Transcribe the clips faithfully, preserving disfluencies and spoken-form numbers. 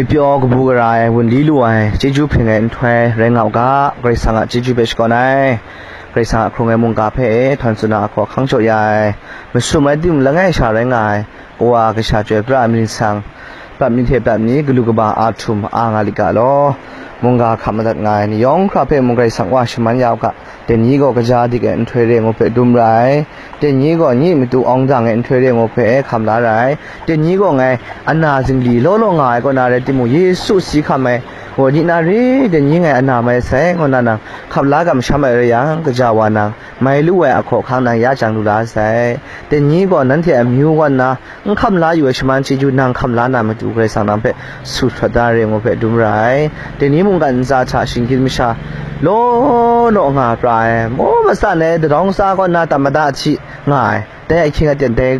Pyaw kabu gara ai, wunli lu ai, chyeju hpring ai nhtoi rai nga u ga, Karai Kasang a chyeju hpe shakawn ai, Karai Kasang a hkrung ai mungga hpe e htawn tsun na ahkaw hkang jaw ya ai, masum ai timung langai sha rai nga ai, Kawa Kasha Chyoi Pra ai myit nsang, prat myit hte prat myit, galu kaba a htum a nga lit ga law, mungga hkap madat nga ai ni yawng hkra hpe mung Karai Kasang Wa shaman ya u ga, dai ni gaw kaja dik ai nhtoi re ngu hpe dum ra ai, dai ni gaw nyi matu awng dang ai nhtoi re ngu hpe hkam la ra ai, dai ni gaw ngai ana zingli law law nga ai kaw na rai timung, Yesu si hkam ai gaw ni na re, dai ni ngai ana mai sai, ngu na nang hkap la kamsham ai rai yang, kaja wa nang mai lu ai ahkaw hkang nang ya jang lu la sai. Dai ni gaw nanhte amyu kaw nna n hkam la yu ai shaman chyeju nang hkam la na matu, Karai Kasang nang hpe su hprawt da re ngu hpe dum ra ai. Dai ni mungkan ntsa hta shinggyim masha law law nga pra ai, maw matsan ai, dadawng tsa kaw nna tam mada hti nga ai, dai ahkying aten dai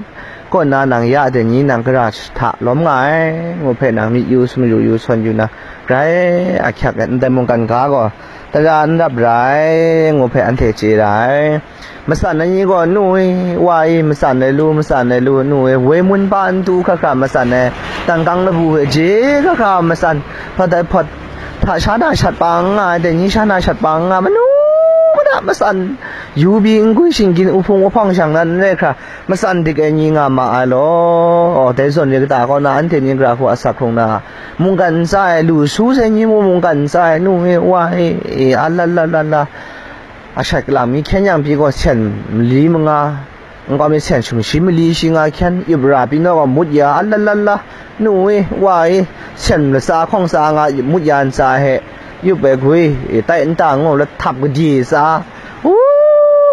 kaw nna nang ya dai ni nang gara hta lawm nga ai, ngu hpe nang myit yu, sumru yu, sawn yu na, grai ahkyak ai ndai mungkan ga gaw tara n rap ra ai, ngu hpe anhte chye ra ai. Matsan ai ni gaw, nu i, wa i, matsan ai lu, matsan ai lu, nu i, woi mun pa n tu hkra hkra matsan ai, tangkang labu hpe je hkra hkra matsan, hpawt ai hpawt, hta sha na shat pa n nga ai, dai ni sha na shat pa n nga, manu mada matsan, yu bi n gwi shinggyim, uhpung uhpawng shang nan n rai hkra, matsan dik ai ni nga ma ai law. Dai zawn re kata kaw na, anhte ni gara hku asak hkrung na, mungkan ntsa e, lu su sai ni mung mungkan ntsa e, nu e, wa e, e, a la la la la, a shat kalam mi hkyen yang pyi gaw, sen mali manga, nkau mi sen sumshi mali shi nga hkyen, yup ra pyi naw gaw mut ya, a la la la, nu e, wa e, sen latsa hkawng tsa nga mut ya ntsa he, yup ai gwi, e, tai nta ngu, lathap gadi tsa, u,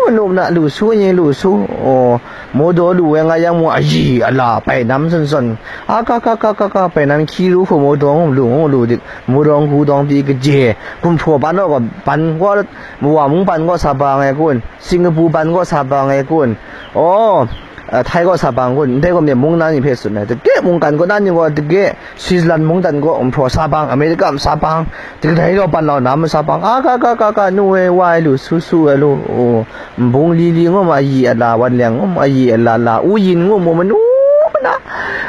manu na lu su ni, lu su, o, modaw lu ai nga yang mu, ayi, ala, bai nam zawn zawn, a ka ka ka ka ka, bai nam hkyi ru hku modaw ngu lu, ngu lu dik, modaw ngu dawng pyi kaje, gumhpraw ban naw gaw ban gaw, mawa mung ban gaw sa ba ngai kun, Singapore ban gaw sa ba ngai kun, o, a, Thai gaw sa ba ngai kun, ndai gaw myen mung na ni hpe tsun ai, dage mungkan kaw na ni gaw dage, Switzerland mungdan gaw gumhpraw sa bang, America masa bang, dai gaw pan lau na masa bang, a ka ka ka ka, nu e, wa e, lu su su ai lu, u, nbung li li ngu ma, ayi ala, wan leng ngu ma, ayi ala la, u yin ngu mu, manu mana,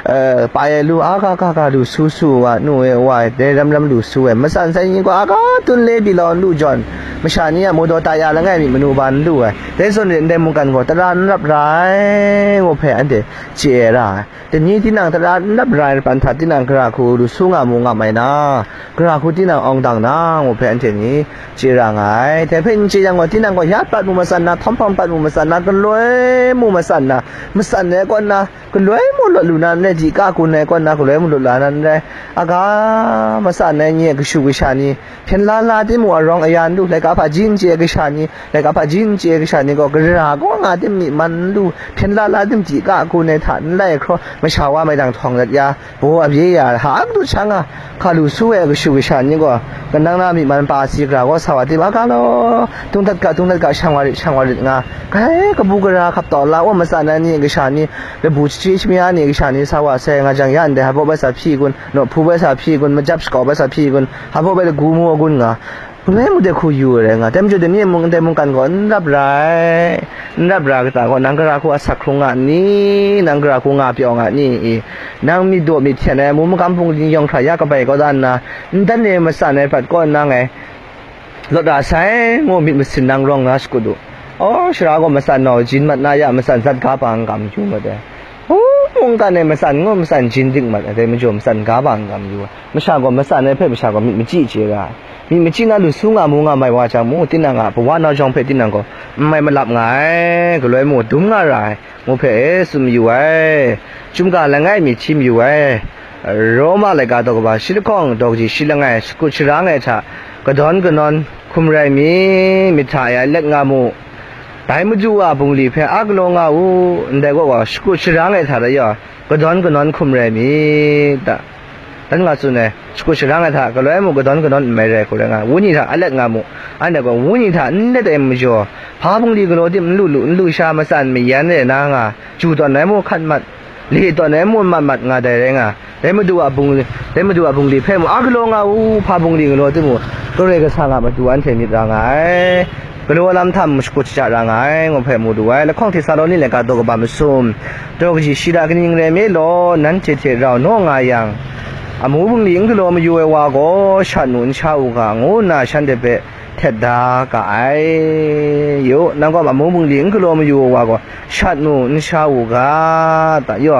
e, pai ai lu, a ka ka ka, lu su su wa, nu e, wa e, dai ram ram lu su ai, matsan sai ni gaw a ka tun le pyi lau n lu jawn, masha ni a modaw ta ya langai mi manu ba n lu ai, dai zawn re ndai mungkan gaw tara n rap ra ai, ngu hpe anhte chye ai ra ai. Dai ni tinang tara n rap ra ai, pan hta tinang gara hku lu su nga mu nga mai na, gara hku tinang awng dang na, ngu hpe anhte ni chye ra nga ai. Dai hpe n chye yang gaw, tinang gaw ya prat mu matsan na, htawm hpang prat mu matsan na, galoi mu matsan na, matsan ai kaw nna, galoi mu lawt lu na n rai, di ka kun ai kaw nna, galoi mu lawt la na n rai, a ga matsan ai ni a kashu kasha ni, hpyen la la timung arawng aya n lu, laika hpaji n chye ai kasha ni, laika hpaji n chye ai kasha ni gaw, gara kaw nga tim myi man n lu, hpyen la la tim di ka kun ai hta n lai hkraw, masha wa maidang htawng dat ya, baw a bye ya, ha a kadu sha nga, hka lu su ai kashu kasha ni gaw, kanang na myi man pa si gara kaw sa wa tim a ga law, tung dat ga, tung dat ga, shang wa rit, shang wa rit nga, grai kabu gara hkap taw la, wa matsan ai ni kasha ni, labu chachyi shamya ni kasha ni sa wa sai nga jang, ya ndai hpa baw bai sa hpyi kun, nawhpu bai sa hpyi kun, majap shakau bai sa hpyi kun, hpa baw bai lagu mu a gun nga, Galoi mu de hku yu ai rai nga, dai majaw dai ni mung, ndai mungkan gaw n rap ra ai, n rap ra kata gaw, nang gara hku asak hkrung nga n ni? Nang gara hku nga pyaw nga n ni? I, nang myit daw myit hten ai, amu magam hpung ni yawng hkra ya kabai kau da nna, n dan e matsan ai prat kaw nna ngai lawt ra sai, ngu myit masin nang rawng na shakut u. Aw, sara gaw matsan nau jin mat na ya, matsan zat ga ba n kam yu mat ai. Hpung mungkan e matsan ngu, matsan jin dik mat ai, dai majaw matsan ga ba n kam yu ai. Masha gaw matsan ai hpe masha gaw myit machyi chye ra ai. Myit machyi na lu su nga mu nga mai wa jang mu, tinang a kawa nau jawng hpe tinang gaw n mai malap nga ai, galoi mu dum nga ra ai, ngu hpe e tsun mayu ai. Chyum ga langai mi hti mayu ai. Roma laika daw kaba shi lahkawng daw kaji shi langai, shakut sharang ai hta kadawn kanawn hkum rai mi, myit hta e alet nga mu. Dai Madu a bungli hpe a galaw nga u, ndai kaw gaw shakut sharang ai hta rau yaw, kadawn kanawn hkum rai mi ta? Dan nga tsun ai, shakut sharang ai hta galoi mu kadawn kanawn n mai rai hku rai nga, wenyi hta alet nga mu, anhte gaw wenyi hta n let ai majaw, hpa bungli galaw tim n lu lu, n lu sha matsan mayan e na nga, ju tawn ai mu hkat mat, le tawn ai mu mat mat nga dai rai nga, dai Madu a bungli, dai Madu a bungli hpe mu a galaw nga u, hpa bungli galaw tim mu, Karai Kasang a matu anhte myit ra nga ai. Galaw lam htam shakut shaja ra nga ai, ngu hpe mu du ai. Lahkawng Htesaloni laika daw kaba masum, daw kaji shi hta kaning rai mi law, nanhte hte rau naw nga yang, Amu bungli n galaw mayu ai wa gaw shat mu n sha u ga, ngu nna shanhte hpe htet da ga ai. Yu, nang gaw amu bungli n galaw mayu ai wa gaw shat mu n sha u ga, ta, yu,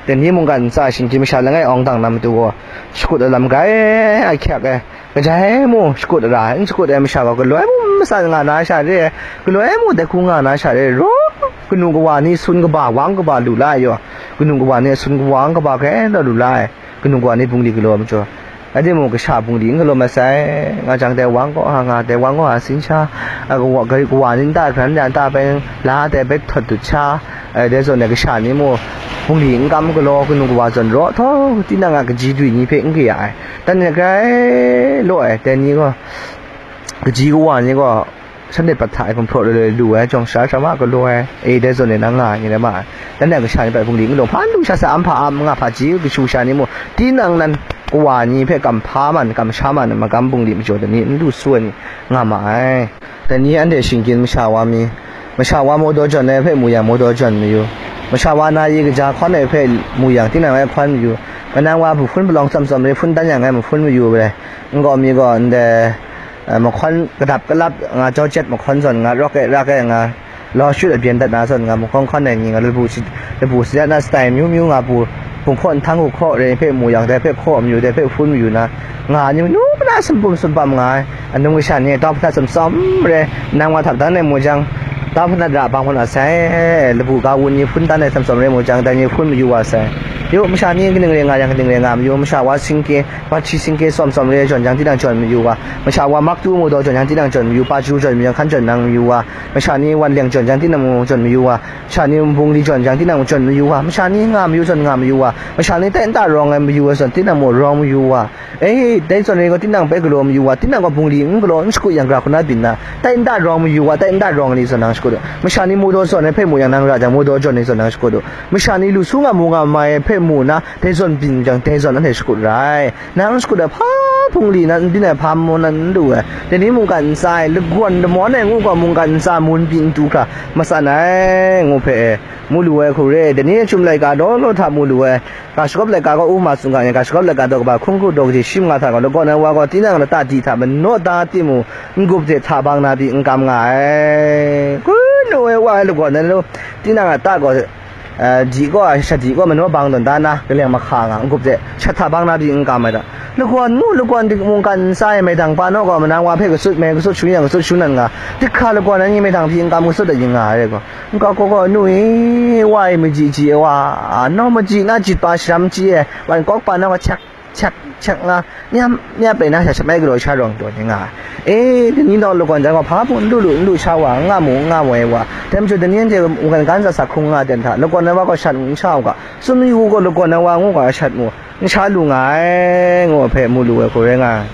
dai ni mungkan ntsa shinggyim masha langai awng dang na matu gaw, shakut ai lam grai ahkyak ai, kaja ai mu shakut ai ra ai, n shakut ai masha gaw galoi mu matsan nga na sha re ai, galoi mu dai hku nga na sha re ai, raw kanu kawa ni sun kaba wang kaba lu la ai, yu, kanu kawa ni sun kaba wang kaba grai law lu la ai. Kanu kawa ni bungli galaw majaw, anhte mung kasha bungli n galaw masai, nga jang dai wang kaw ha nga, dai wang kaw ha sin sha, a, kawa, gari kawa ni nta hkran ya nta bai la dai bai htawt dut sha, a, dai zawn ai kasha ni mung bungli n kam galaw, kanu kawa zawn raw htaw, tinang a kaji dwi ni hpe n kaya ai, dan ni grai law ai, dai ni gaw, kaji kawa ni gaw, shanhte pat hta e gumhpraw loi loi lu ai, jawng sara sara ma galaw ai, e, dai zawn e nang nga ai ni rai ma ai. Dan e kasha ni hpe bungli n galaw, hpa n lu sha sai, am hpa am nga, hpaji kashu kasha ni mung, tinang nan kawa ni hpe kam hpa man, kam sha man, magam bungli majaw dai ni, n lu su ai ni nga ma ai. Dai ni anhte shinggyim masha wa mi, masha wa mawdaw jawn ai hpe mu yang, mawdaw jawn mayu, masha wa na i kaja hkawn ai hpe mu yang, tinang e hkawn mayu, manang wa mahpun palawng tsawm tsawm re hpun dan yang e mahpun mayu ai. N gaw mi gaw ndai, eh, mahkawn kadap kalap nga, jawjet mahkawn zawn nga, rawk e rak e nga, law shut abyen dat na zawn nga, mahkawn hkawn ai ni nga, labu si-, labu sadat na stai myu myu nga, bu, bunghkaw nhtang hku hkaw re hpe mu yang, dai hpe hkaw mayu, dai hpe hpun mayu na, nga ni manu mana sumpum sumpam nga ai, anung kasha ni tau hpanat tsawm tsawm re, nang wa htap dan ai mu jang, tau hpanat ra bang hpan a sai, labu ga wun ni hpun dan ai tsawm tsawm re mu jang, dai ni hpun mayu wa sai. Yu, masha ni kaning re nga yang, kaning re nga mayu, masha wa singke, Bahti singke tsawm tsawm re jawn jang tinang jawn mayu wa, masha wa maktu mawdaw jawn jang tinang jawn mayu, paju jawn mayu jang hkan jawn nang mayu wa, masha ni wan leng jawn jang tinang mung jawn mayu wa, masha ni bungli jawn jang tinang mung jawn mayu wa, masha ni nga mayu zawn nga mayu wa, masha ni tai nta rawng ai mayu ai zawn tinang mung rawng mayu wa. E, dai zawn e gaw tinang bai galaw mayu wa, tinang gaw bungli n galaw n shakut yang, gara hku na byin na, tai nta rawng mayu wa, tai nta rawng ai ni zawn nang shakut u. Masha ni mawdaw jawn ai hpe mu yang, nang ra jang mawdaw jawn ai ni zawn nang shakut u. Masha ni lu su nga mu nga mai ai hpe mu na, dai zawn byin jang, dai zawn anhte shakut ra ai. Nang shakut ai hpa bungli nan n byin ai hpa maw nan n lu ai. Dai ni mungkan ntsa e, lagawn lamawn ai ngu gaw mungkan ntsa mun pyi n tu hkra matsan ai, ngu hpe e, mu lu ai hku re. Dai ni chyum laika daw law hta mu lu ai, ga shagawp laika gaw u ma tsun ga ni, ga shagawp laika daw kaba hkun hku daw kaji shi manga hta gaw, lagawn ai wa gaw tinang lata di hta manaw da timung, n-gup hte hta bang na pyi n kam nga ai. Hkun nu e wa ai lagawn ai lu, tinang a ta gaw, eh, di gaw, shat di gaw, manaw bang tawn da na, kaleng mahka nga, n-gup hte, shat hta bang na pyi n kam ai ta. Lagawn mu, lagawn dik mungkan ntsa e maidang pa naw gaw, manang wa hpe katsut mai, katsut shun yang, katsut shun nan nga, dik hkra lagawn ai ni maidang pyi n kam, katsut ai ni nga ai rai gaw, n-ga gaw gaw, nu e, wa e maji ji ai wa, naw maji na jit pa sharam chyi ai, wan kawk pa naw gaw, chak, chak, chak nga, myap, myap rai na sha shamai galaw sha rawng taw ni nga ai. E, dai ni naw lagawn jang gaw, hpa mung n lu lu, n lu sha wa, n nga mu, n nga mu ai wa. Dai majaw, dai ni anhte mungkan ga ntsa sa hkrung nga ai ten hta, lagawn ai wa gaw shat n sha u ga, tsun mayu gaw, lagawn ai wa ngu ga shat mu, n sha lu nga ai, ngu ai hpe mu lu ai hku rai nga ai.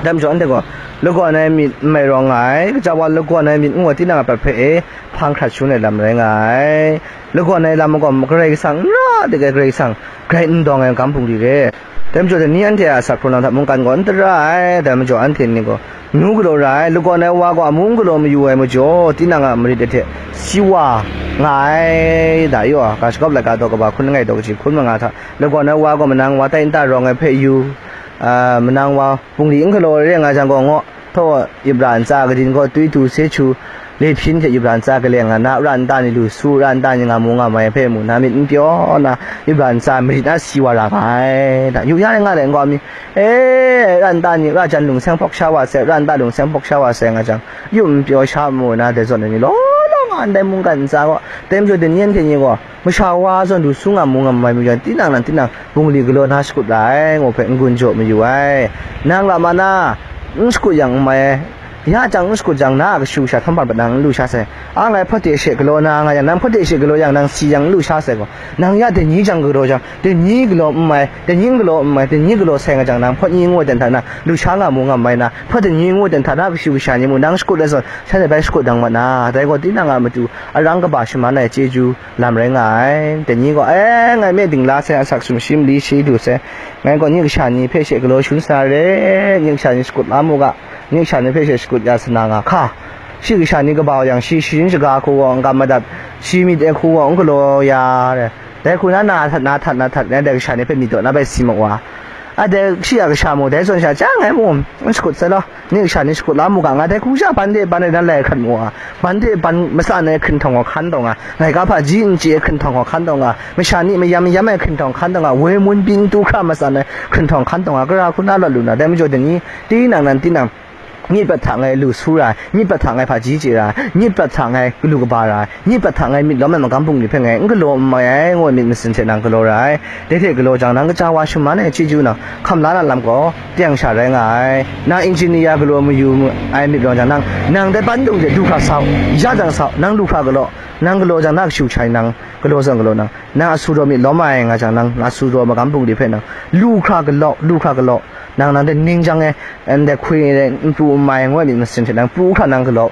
Dai majaw, anhte gaw lagawn ai myit n mai rawng nga ai, kaja wa lagawn ai myit ngu ai tinang a prat hpe e hpang hkrat shangun ai lam rai nga ai. Lagawn ai lam gaw, Karai Kasang n ra dik ai, Karai Kasang grai n dawng ai magam bungli re. Dai majaw, dai ni anhte a asak hkrung lam hta mungkan gaw n tara ai, dai majaw, anhte ni gaw amyu galaw ra ai, lagawn ai wa gaw amu n galaw mayu ai majaw, tinang a marit ai hte si wa nga ai, da yu a, ga shagawp laika daw kaba hkun langai daw kaji hkun manga hta, lagawn ai wa gaw manang wa tai nta rawng ai hpe yu, a, manang wa bungli n galaw ai re nga jang gaw, ngaw, htaw, ip ra ntsa kadin gaw twi tu se chu, le hpyin hte ip ra ntsa kaleng nga na, ra nta ni lu su, ra nta ni nga mu nga mai hpe mu na, myit n pyaw na, ip ra ntsa marit na si wa ra ga ai, da, yu ya rai nga le n gaw mi, e, ra nta ni, ra jan lung seng hpawk sha wa sai, ra nta lung seng hpawk sha wa sai nga jang, yu n pyaw sha mu na, dai zawn ai ni law law nga ndai mungkan ntsa gaw, dai majaw dai ni anhte ni gaw, masha wa zawn du su nga mu nga mai majaw, tinang nan tinang bungli galaw na shakut ra ai, ngu hpe n-gun jaw mayu ai. Nang la ma na, n shakut yang n mai ai, ya jang n shakut jang, na a kashu kasha htawn hpan prat nang n lu sha sai. Ang ngai hpawt de she galaw na nga yang, nang hpawt de she galaw yang, nang si yang n lu sha sai gaw, nang ya dai ni jang galaw jang, dai ni galaw n mai, dai ni n galaw n mai, dai ni galaw sai nga jang, nang hpawt ni ngu ai ten hta na, lu sha nga mu nga mai na, hpawt dai ni ngu ai ten hta na, kashu kasha ni mu nang shakut ai zawn, shanhte bai shakut dang mat na, dai gaw tinang a matu arang kaba shaman ai chyeju lam rai nga ai. Dai ni gaw, e, ngai me dingla sai, asak sumshi mali shi du sai, ngai gaw ni kasha ni hpe she galaw shangun sa na re, ni kasha ni shakut la mu ga, ni kasha ni hpe she shakut ya sa na nga hka. Shi kasha ni kaba yang, shi sharin shaga hku gaw n kam madat, shi myit ai hku gaw n galaw ya, dai hku na, na htat, na htat, na htat, ngai dai kasha ni hpe myit daw na bai si mat wa. A dai shi a kasha mung, dai zawn sha chyang ai mung, n shakut sai law, ni kasha ni shakut la mu ga, nga dai hku sha ban de ban ai nan lai hkrat mu a, ban de ban matsan ai hkrinhtawng gaw hkan taw nga, ngai ga hpaji n chye ai hkrinhtawng gaw hkan taw nga, masha ni mayam mayam ai hkrinhtawng hkan taw nga, woi mun pyi n tu hkra matsan ai hkrinhtawng hkan taw nga, gara hku na lawt lu na, dai majaw dai ni, tinang nan tinang, myit pat hta ngai lu su ra ai, myit pat hta ngai hpaji chye ra ai, myit pat hta ngai galu kaba ra ai, myit pat hta ngai myit lawm ai magam bungli hpe ngai n galaw n mai ai, ngu ai myit masin hte nang galaw ra ai. Dai hte galaw jang, nang kaja wa shaman ai chyeju nang hkam la na lam gaw, teng sha rai nga ai. Nang engineer galaw mayu ai myit rawng jang, nang, nang dai pandung de du hkra sa u, ya jang sa u, nang lu hkra galaw, nang galaw jang, na kashu shai nang galaw zawn galaw nang, nang asu raw myit lawm ai nga jang, nang asu raw magam bungli hpe nang lu hkra galaw, lu hkra galaw, nang, nang de ning jang e, ndai hkwi e n pru n mai ngu ai myit masin hte nang pru hkra nang galaw.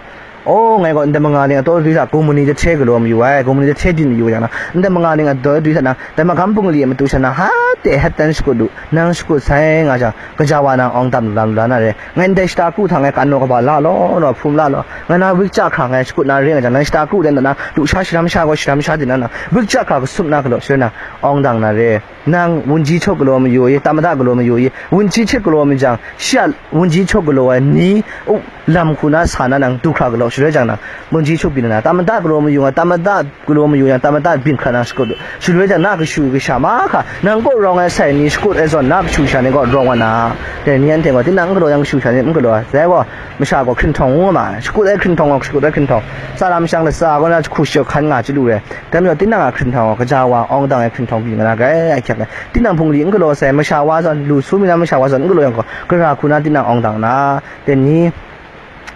O, ngai gaw ndai manga ning ataw dwi hta kumuni jahte galaw mayu ai, kumuni jahte byin mayu ai jang na, ndai manga ning ataw dwi hta nang, dai magam bungli a matu sha na, ha te het dan shakut lu, nang shakut sai nga jang, kaja wa nang awng dam lu la, lu la na re. Ngai ndai shata kru hta ngai kan naw kaba la law, naw hprum la law, ngai na wik ja hkra ngai shakut na re nga jang, nang shata kru dan dan na, lusha sharam sha gaw sharam sha din na, nang wik ja hkra kasup na galaw, shaloi nang awng dang na re. Nang wunji chawk galaw mayu i, tamada galaw mayu i, wunji chawk galaw mi jang, shi a wunji chawk galaw ai ni, u, lam hku na sa na nang du hkra galaw, shaloi jang nang wunji chawk byin na, tamada galaw mayu nga, tamada galaw mayu yang, tamada byin hkra nang shakut lu. Shaloi jang na kashu kasha mahkra, nang kaw rawng ai sai ni shakut ai zawn, na kashu kasha ni kaw rawng wa na, dai ni anhte gaw, tinang n galaw yang kashu kasha ni n galaw ai. Dai gaw, masha gaw hkrinhtawng ngu nga ma ai, shakut ai hkrinhtawng gaw, shakut ai hkrinhtawng, tsaram shang latsa gaw na hku shawk hkan nga chyalu re. Dai majaw, tinang a hkrinhtawng gaw, kaja wa awng dang ai hkrinhtawng byin nga na, grai ahkyak ai. Tinang hpungli n galaw sai, masha wa zawn, lu su mi na masha wa zawn n galaw yang gaw, gara hku na tinang awng dang na, dai ni,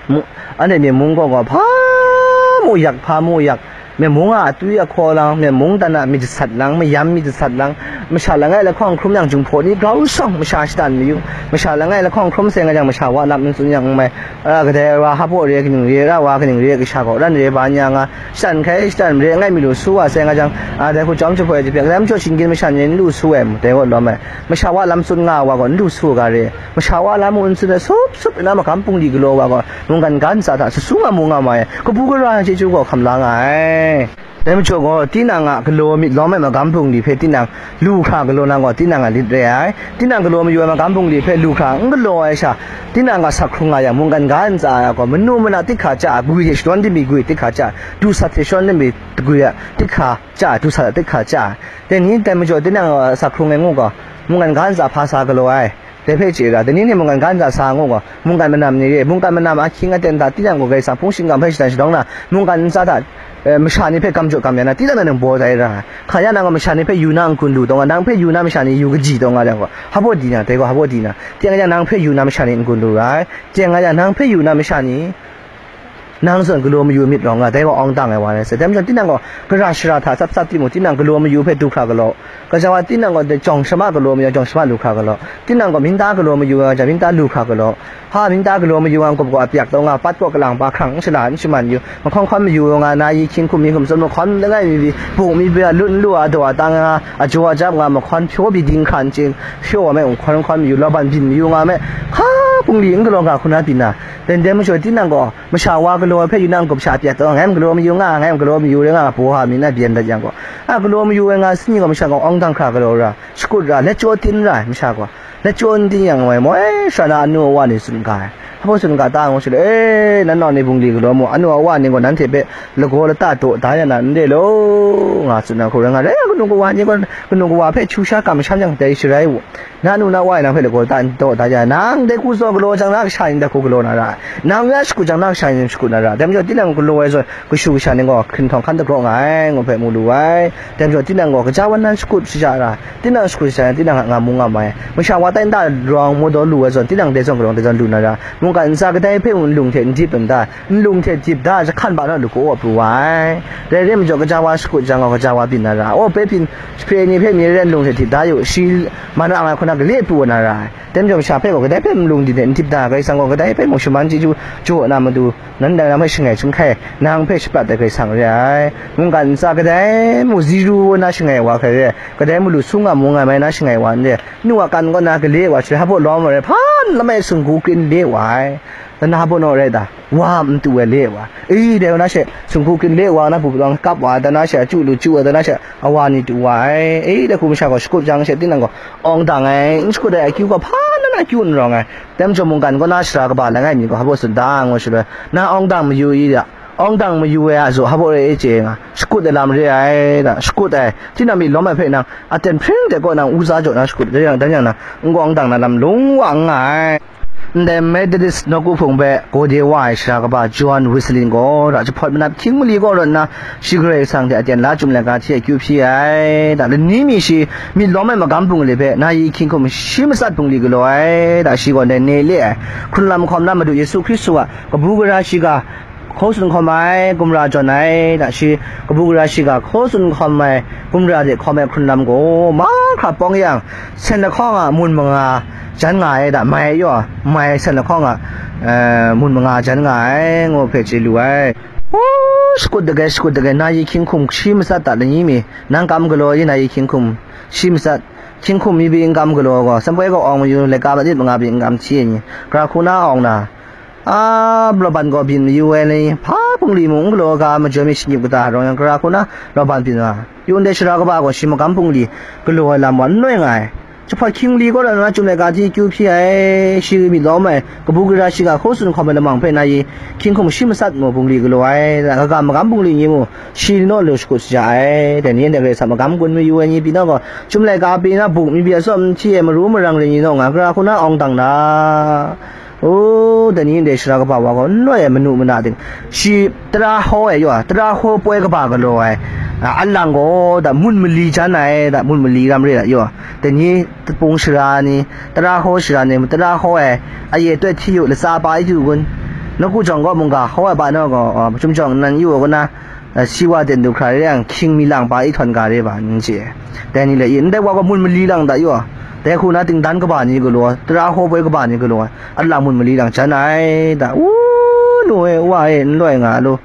mu-, anhte myen mung gaw gaw, hpa mu yak, hpa mu yak, myen mung a atwi ahkaw lang, myen mung dan a myit jasat lang, mayam myit jasat lang, masha langai lahkawng hkrum yang, jinghpaw ni grau shawng masha shatan mayu, masha langai lahkawng hkrum seng nga jang, masha wa lam n tsun yang n mai, a, kadai wa hpa baw re, kaning re, ra wa kaning re, kasha gaw ran re, ba nya nga, shatan hkai shatan re, ngai mi lu su wa sai nga jang, a, dai hku chyawm jahpoi jahpyak, dai majaw shinggyim masha ni n lu su ai mu, dai gaw lawm ai, masha wa lam tsun nga wa gaw n lu su ga re, masha wa lam mung n tsun ai, sup sup na magam bungli galaw wa gaw, mungkan ga ntsa hta sasung a mu nga ma ai, kabu gara ai chyeju gaw hkam la nga ai. Dai majaw gaw, tinang a galaw myit lawm ai magam bungli hpe tinang lu hkra galaw na gaw, tinang a lit re ai. Tinang galaw mayu ai magam bungli hpe lu hkra n galaw ai sha, tinang a sak hkrung nga yang, mungkan ga ntsa ai gaw, manu mana tik hkra chya ai, gwi hte shadawn dingmi gwi tik hkra chya ai, du sat hte shadawn dingmi gwi a tik hkra chya ai, du sat a tik hkra chya ai. Dai ni dai majaw, tinang a sak hkrung ai ngu gaw, mungkan ga ntsa hpa sa galaw ai. Dai hpe chye ra, dai ni ni mungkan ga ntsa sa ngu gaw, mungkan manam ni re, mungkan manam ahkying aten hta tinang gaw Karai Kasang hpung shingkang hpe shatan shadawng na, mungkan ntsa hta, eh, masha ni hpe kam jaw kam ya na, tinang nang baw tai ra. Hka ya nang gaw masha ni hpe yu na n-gun lu taw nga, nang hpe yu na masha ni yu kaji taw nga yang gaw, hpa baw di na, dai gaw hpa baw di na, teng nga yang nang hpe yu na masha ni n-gun lu ra ai, teng nga yang nang hpe yu na masha ni, nang zawn galaw mayu myit rawng nga, dai gaw awng dang ai wa rai sai. Dai majaw tinang gaw gara shara hta tsap tsap timung, tinang galaw mayu hpe du hkra galaw. Kaja wa tinang gaw jawng shama galaw mayu, jawng shama lu hkra galaw. Tinang gaw minta galaw mayu nga jang, minta lu hkra galaw. Ha, minta galaw mayu nga, gup gaw apyak taw nga, pat gaw kalang pa hkrang n shala n shaman yu, mahkawn hkawn mayu nga, na yi hkying hkum yi hkum tsun mahkawn langai mi pyi, buk mi pyi, a lut n lu, a daw a tang nga, a jaw a jap nga, mahkawn hpyaw pyi ding hkra n chye, hpyaw wa me, nhkawn nhkawn mayu, lauban byin mayu nga me, hka bungli n galaw ga hku na byin na, dai ndai majaw tinang gaw, masha wa galaw ai hpe yu na n-gup sha pyak taw, ngai n galaw mayu nga, ngai n galaw mayu rai nga, baw wa mi na byen dat yang gaw, a galaw mayu ai nga saw ni gaw masha gaw awng dang hkra galaw ra, shakut ra, let chyaw tin ra ai masha gaw, let chyaw n tin yang moi, moi shara na anu awa ni tsun ga ai. Hpa baw tsun ga ta ngu shaloi, e, nan nau ni bungli galaw mu, anu awa ni gaw nanhte hpe lagaw lata daw da ya na n re law, nga tsun ai hku rai nga, rai yang kanu kawa ni gaw, kanu kawa hpe hkyu sha kamsham yang dai sharai u. Na nu na wa e nang hpe lagaw ta n daw da ya, nang dai hku zawn galaw jang na kasha ni dai hku galaw na ra ai, nang ya shakut jang na kasha ni shakut na ra ai, dai majaw tinang galaw ai zawn kashu kasha ni gaw hkrinhtawng hkan dagraw nga ai, ngu hpe mu lu ai. Dai majaw tinang gaw kaja wan nan shakut shaja ra ai, tinang shakut shaja ai, tinang a nga mu nga mai ai, masha wa tai nta rawng mu daw lu ai zawn, tinang dai zawn galaw dai zawn lu na ra ai, mungkan ntsa kadai hpe mung nlung hte n dip n da, nlung hte dip da ai jahkan ba naw lu kaw pru wa ai. Dai re majaw kaja wa shakut jang gaw kaja wa byin na ra ai, aw, pe byin, Hpre ni hpe mi ren lung hte htit da yu, shi man ra nga ai hku na gale pru wa na ra ai. Dai majaw masha hpe gaw kadai hpe mung lung di hte n dip da, Karai Kasang gaw kadai hpe mung shaman chyeju jaw na matu, nan dai lam hpe shangai chyum hkai, nang hpe shaprat ai Karai Kasang re ai. Mungkan ntsa kadai mung ziru na shangai wa hkrai re ai, kadai mung lu sung a mung nga mai na shangai wa n re ai. Nu a kan kaw na Gale wa, shaloi hpa lawm wa rai, hpa lam e sunggu krin le wa ai. Dan na hpa naw rai ta? Wa matu ai le wa. E, dai wa na she, sunggu krin le wa na, bu palawng kap wa, dan na she, chyu lu chyu wa, dan na she, awa ni du wa ai. E, dai hku masha gaw shakut jang she, tinang gaw, awng dang ai, n shakut ai akyu gaw, hpa na na akyu n rawng ai. Tem jaw mungkan kaw na shara kaba langai mi gaw, hpa sun da ngu shaloi, na awng dang mayu i da. Awng dang mayu ai a zaw, hpa rai e chye nga, shakut ai lam re ai da, shakut ai, tinang mi lawm ai hpe nang, aten hpring de kaw nang, uza jaw na shakut, dan yang, dan yang na, n-, awng dang na lam lung wa n nga ai. Ndai Methodist nawku hpung hpe gawde wa ai shara kaba John Wesley gaw, ra jahpawt manap hkying mali kaw rawt nna, shi Karai Kasang hte aten la chyum laika hti akyu hpyi ai, da, lani mi shi myit lawm ai magam bungli hpe, na yi hkying hkum shi matsat bungli galaw ai, da, shi gaw ndai ne le ai, hkrun lam hkawm na Madu Yesu Hkristu a kabu gara shiga, hkaw tsun hkawm ai, gumra jawn ai, da shi kabu gara shiga hkaw tsun hkawm ai, gumra de hkawm ai hkrun lam gaw, mahkra pawng yang, sen lahkawng a mun manga jan nga ai, da mai yaw, mai sen lahkawng a, eh, mun manga jan nga ai, ngu hpe chye lu ai. U, shakut dage, shakut dage, na yi hkying hkum shi matsat da, lani mi, nang kam galaw i, na yi hkying hkum shi matsat, hkying hkum mi bi n kam galaw gaw, sampoi gaw awng mayu, laika manit manga bi n kam hti ai ni, gara hku na awng na, a, Laban gaw byin mayu ai ni, hpa bungli mung n galaw ga, majaw mi shanyip kata rawng yang, gara hku na Laban byin wa. Yu ndai shara kaba gaw shi magam bungli galaw ai lam wa n noi nga ai. Jahpawt hkying li kaw na chyum laika hti akyu hpyi ai, shi myit lawm ai, kabu gara shiga hkaw tsun hkawm ai lamang hpe na yi hkying hkum shi matsat mu bungli galaw ai, kaga magam bungli ni mu shi naw lu shakut shaja ai, dai ni ndai Karai Kasang magam gun mayu ai ni pyi naw gaw, chyum laika pyi na buk mi bi atsawm n hti ai, maru marang rai ni naw nga, gara hku na awng dang na. O, dai ni ndai shara kaba wa gaw n loi ai manu mana ting, shi tara hkaw ai yaw, tara hkaw poi kaba galaw ai, a, alang gaw da mun mali jan ai, da mun mali ram re ai yaw, dai ni tapung shara ni, tara hkaw shara ni, tara hkaw ai, aye toi hti yu, latsa pa yu gun, nawku jawng gaw mungga hkaw ai pa naw gaw, a, machyum jawng nnan yu ai kun na, a, si wa ten du hkra re yang, hkying mi lang pa i htawn ga re ba, n chye ai. Dai ni le i, ndai wa gaw mun mali lang da yaw, dai hku na tingdan kaba ni galaw, tara hkaw poi kaba ni galaw, a lang mun mali lang jan ai, da, u, nu e, wa e, n loi nga lu.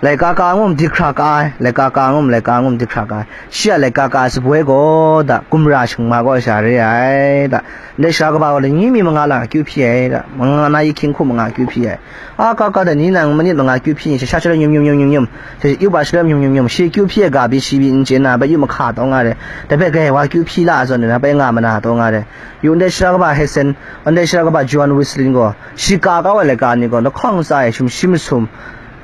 Laika ka ngum dik hkra ka ai, laika ka ngum, laika ngum dik hkra ka ai. Shi a laika ka ai saboi gaw, da, gumra shingma kaw sha re ai, da. Ndai shara kaba gaw lani mi manga lang akyu hpyi ai, da. Manga na yi hkying hkum manga akyu hpyi ai. A ka ka da ni nang manit manga kyu hpyi ni, sha sha shaloi nyum nyum nyum nyum nyum, sha yup a shaloi nyum nyum nyum, shi kyu hpyi ai ga bi shi bi n chye na, bai yu mahka taw nga re, dai hpe gai wa kyu hpyi la a zawn na, bai nga mana taw nga re. Yu ndai shara kaba Hesen, ndai shara kaba John Wesley gaw, shi ka kau ai laika ni gaw, lahkawng tsa e sumshi masum,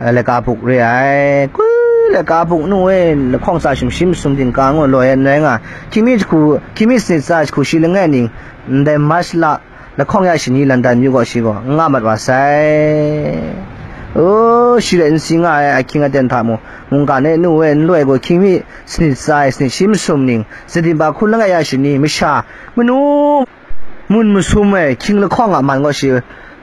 eh, laika buk re ai. Kui laika buk nu e, lahkawng tsa sumshi masum ting ka ngu loi ai n rai nga, hkying mi jahku, hkying mi sanit tsa jahku shi langai ning, ndai March la, lahkawng ya shani London myu gaw shi gaw n nga mat wa sai. O, shi rai n si nga ai ahkying aten hta mu, mungkan e nu e n loi gaw hkying mi sanit tsa ai sanit shi masum ning, sanit ba hku langai ya shani masha, manu, mun masum ai hkying lahkawng a man gaw shi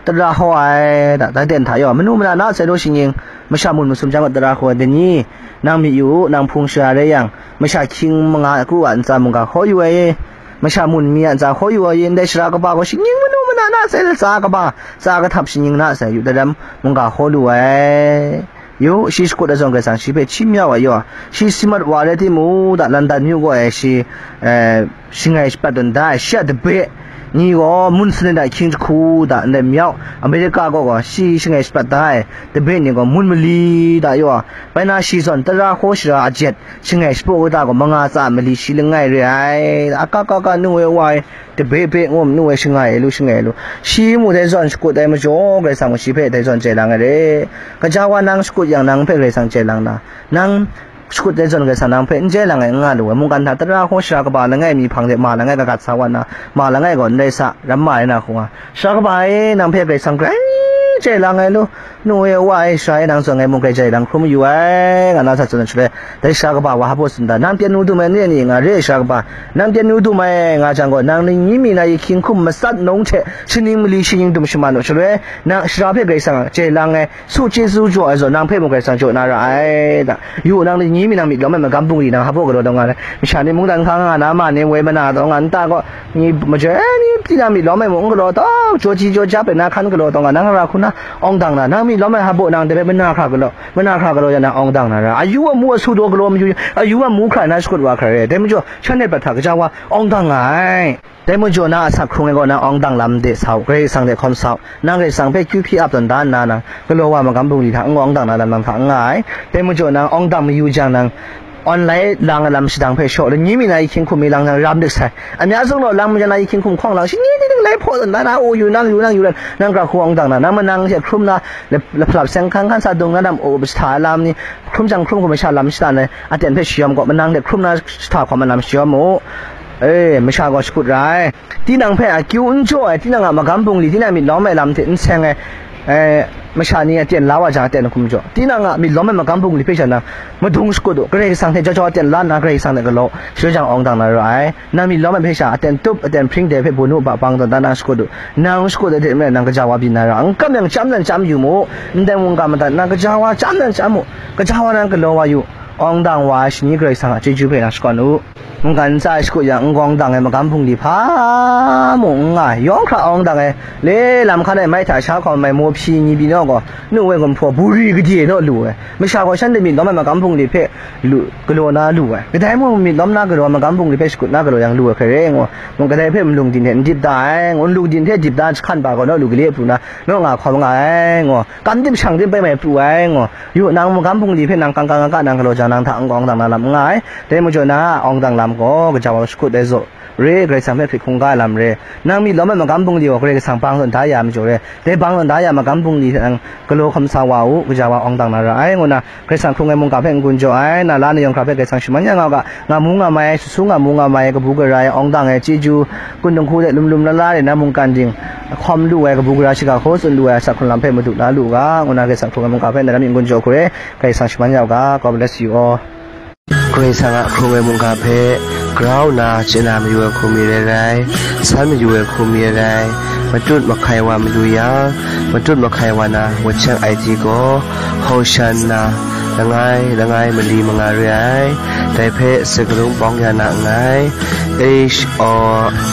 tara hkaw ai, da, dai ten hta yaw, manu mana na sai law shinggyim, masha mun masum chyang gaw tara hkaw ai, dai ni, nang myit yu u, nang hpung shara rai yang, masha hkying manga kru a ntsa mungga hkaw yu ai, masha mun mi a ntsa hkaw yu ai, ndai shara kaba gaw shinggyim manu mana na sai latsa kaba, tsa kahtap shinggyim na sai yu daram mungga hkaw lu ai. Yu, shi shakut ai zawn Karai Kasang shi hpe htim ya wa yaw, shi si mat wa rai timung, da, London myu gaw e shi, eh, shangai shapat tawn da ai, shi a dabe ni gaw mun sanit a hkying jahku da, ndai myu, America kaw gaw shi shangai shapat da ai, dabe ni gaw mun mali da yaw, bai na shi zawn tara hkaw shara ajet, shangai shapraw kata gaw manga tsa mali shi langai re ai, a ka ka ka nu e wa e, dabe be ngum nu e shangai ai lu, shangai ai lu, shi mu dai zawn shakut ai majaw Karai Kasang gaw shi hpe dai zawn chye lang ai re, kaja wa nang shakut yang nang hpe Karai Kasang chye lang na, nang shakut dai zawn Karai Kasang nang hpe n chye lang ai n nga lu ai, mungkan hta tara hkaw shara kaba langai mi hpang de ma langai kagat sa wa nna, ma langai gaw ndai sa, ram ma ai na hku nga, shara kaba e nang hpe Karai Kasang grai chye lang ai lu, nu e wa e shara e nang zawn ngai mung grai jai lang hkrum yu ai, nga na sa tsun ai shaloi, dai shara kaba wa hpa tsun da, nang pyen nu dum ai ni e ni nga re ai shara kaba, nang pyen nu dum ai nga jang gaw, nang ni mi na yi hkying hkum matsat nung hte shaning mali shaning dum shaman u shaloi, nang shara hpe Karai Kasang chye lang ai, su chyeju jaw ai zawn, nang hpe mung Karai Kasang jaw na ra ai, da. Yu, nang ni mi nang myit lawm ai magam bungli nang hpa galaw taw nga ai, masha ni mungdan hka nga na ma ni woi mana taw nga, nta gaw, ni majoi ai ni, tinang myit lawm ai mung n galaw taw, jaw ji jaw ja pe na hkan galaw taw nga, nang ra hku na Awng dang na, nang myit lawm ai hpa baw nang dai hpe mana hkra galaw, mana hkra galaw ya na awng dang na ra. Ayu amu asu daw galaw mayu, ayu amu hkra na shakut wa hkra re. Dai majaw, shanhte prat hta kaja wa awng dang nga ai. Dai majaw na asak hkrung ai gaw nang awng dang lam de sa u, Karai Kasang de hkawm sa u. Nang Karai Kasang hpe kyu hpyi ap tawn da nna nang galaw wa magam bungli hta n-gaw awng dang na lam nang hta n nga ai. Dai majaw nang awng dang mayu jang nang, online lang ai lam shadang hpe shaw, lani mi na yi hkying hkum mi lang jang ram dik sai. Amya zung law lang majaw na yi hkying hkum hkawng lang, shani ni ning lai hpaw tawn da na, o, yu nang, yu nang, yu nang, nang gra hku awng dang na, nang manang hte hkrum na, lap-, laplap seng hkan hkan sa dung na lam, o, shata lam ni, hkrum jang hkrum hku masha lam shata na, aten hpe shayawm gaw, manang hte hkrum na shata hkawm na lam shayawm mu. E, masha gaw shakut ra ai. Tinang hpe akyu n jaw ai, tinang a magam bungli, tinang a myit lawm ai lam hte n seng ai, e, masha ni aten la wa jang, aten hkum jaw. Tinang a myit lawm ai magam bungli hpe sha na madung shakut u, Karai Kasang hte jaw jaw aten la nna, Karai Kasang hte galaw, shadaw jang awng dang na ra ai. Nang myit lawm ai hpe sha, aten tup, aten hpring dai hpe bun u, ba bang tawn da na shakut u. Nang shakut ai hte maren nang kaja wa byin na ra, n kam yang chyam nan chyam yu mu, ndai mungga madat nang kaja wa chyam nan chyam mu, kaja wa nang galaw wa yu, awng dang wa ai shani Karai Kasang a chyeju hpe nang shakawn u. Mungkan ntsa e shakut yang, n-gaw awng dang ai magam bungli hpa mung n nga ai, yawng hkra awng dang ai, le lam hkan ai mai hta sha hkawm ai mawhpyi ni byin naw gaw, nu woi gumhpraw buri gade naw lu ai, masha gaw shanhte myit lawm ai magam bungli hpe lu, galaw na lu ai. Kadai mung myit lawm na galaw ai magam bungli hpe shakut na galaw yang lu ai hkrai re ngu, mung kadai hpe nlung din hte n dip da ai ngu, nlung din hte dip da jahkan ba gaw naw lu gale pru na, naw nga hkawm nga ai ngu, kam dim shang dim bai mai pru ai ngu, yu, nang magam bungli hpe nang kang kang ga ga nang galaw jang, nang hta n-gaw awng dang na lam n nga ai. Dai majaw na a awng dang lam gaw kaja wa shakut ai zaw, re, Karai Kasang hpe hkrit hkungga ai lam re. Nang myit lawm ai magam bungli gaw Karai Kasang bang tawn da ya majaw re. Dai bang tawn da ya magam bungli hte nang galaw hkawm sa wa u, kaja wa awng dang na ra ai, ngu na Karai Kasang hkrung ai mungga hpe n-gun jaw ai, na la na yawng hkra hpe Karai Kasang shaman ya nga u ga, nga mu nga mai ai, su su nga mu nga mai ai, kabu gara ai, awng dang ai, chyeju, kun dinghku hte lum lum la la re na mungkan ding, hkawm lu ai, kabu gara shiga hkaw tsun lu ai, asak hkrung lam hpe madu la lu u ga, ngu na Karai Kasang hkrung ai mungga hpe na lam n-gun jaw hku re, Karai Kasang shaman ya u ga, God bless you all. Karai Kasang a hkrung ai mungga hpe grau nna chye na mayu ai hku mi rai rai, san mayu ai hku mi rai rai, matut mahkai wa mayu yang, matut mahkai wa na wachak ai ti gaw, Hoshanna, langai, langai mali manga re ai, dai hpe sakarung pawng ya na nngai, H O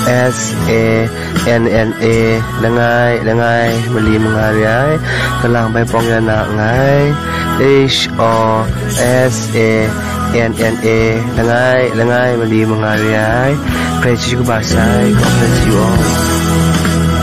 S A N N A, langai, langai mali manga re ai, kalang bai pawng ya na nngai, H O S A N N A, langai, langai mali manga re ai, Karai chyeju kaba sai, God bless you all.